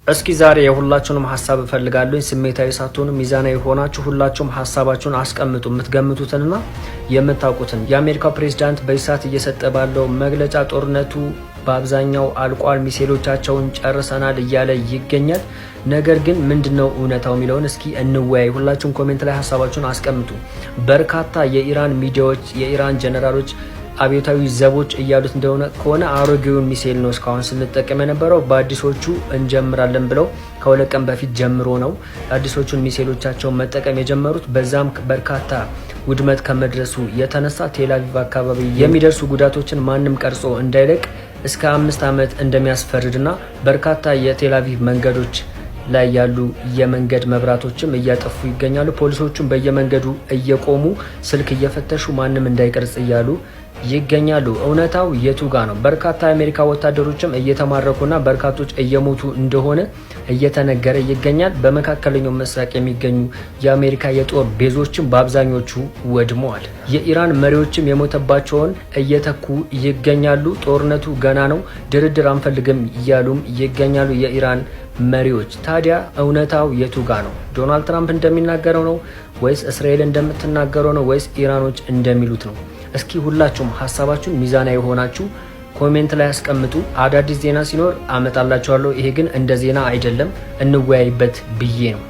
እስኪ ዛሬ የሁላችሁንም ሀሳብ እፈልጋለሁ። ስሜታዊ ሳትሆኑ ሚዛናዊ የሆናችሁ ሁላችሁም ሀሳባችሁን አስቀምጡ፣ የምትገምቱትንና የምታውቁትን። የአሜሪካው ፕሬዚዳንት በዚህ ሰዓት እየሰጠ ባለው መግለጫ ጦርነቱ በአብዛኛው አልቋል፣ ሚሳኤሎቻቸውን ጨርሰናል እያለ ይገኛል። ነገር ግን ምንድነው እውነታው የሚለውን እስኪ እንወያይ። ሁላችሁም comment ላይ ሀሳባችሁን አስቀምጡ። በርካታ የኢራን ሚዲያዎች፣ የኢራን ጀነራሎች፣ አብዮታዊ ዘቦች እያሉት እንደሆነ ከሆነ አሮጌውን ሚሳኤል ነው እስካሁን ስንጠቀም የነበረው፣ በአዲሶቹ እንጀምራለን ብለው ከ2 ቀን በፊት ጀምሮ ነው አዲሶቹን ሚሳኤሎቻቸውን መጠቀም የጀመሩት። በዛም በርካታ ውድመት ከመድረሱ የተነሳ ቴልአቪቭ አካባቢ የሚደርሱ ጉዳቶችን ማንም ቀርጾ እንዳይለቅ እስከ 5 ዓመት እንደሚያስፈርድና በርካታ የቴልአቪቭ መንገዶች ላይ ያሉ የመንገድ መብራቶችም እያጠፉ ይገኛሉ። ፖሊሶቹም በየመንገዱ እየቆሙ ስልክ እየፈተሹ ማንም እንዳይቀርጽ እያሉ ይገኛሉ። እውነታው የቱ ጋ ነው? በርካታ የአሜሪካ ወታደሮችም እየተማረኩና በርካቶች እየሞቱ እንደሆነ እየተነገረ ይገኛል። በመካከለኛው ምስራቅ የሚገኙ የአሜሪካ የጦር ቤዞችም በአብዛኞቹ ወድመዋል። የኢራን መሪዎችም የሞተባቸውን እየተኩ ይገኛሉ። ጦርነቱ ገና ነው፣ ድርድር አንፈልግም እያሉም ይገኛሉ የኢራን መሪዎች። ታዲያ እውነታው የቱ ጋ ነው? ዶናልድ ትራምፕ እንደሚናገረው ነው ወይስ እስራኤል እንደምትናገረው ነው ወይስ ኢራኖች እንደሚሉት ነው? እስኪ ሁላችሁም ሀሳባችሁን ሚዛናዊ የሆናችሁ comment ላይ አስቀምጡ። አዳዲስ ዜና ሲኖር አመጣላችኋለሁ። ይሄ ግን እንደ ዜና አይደለም፣ እንወያይበት ብዬ ነው።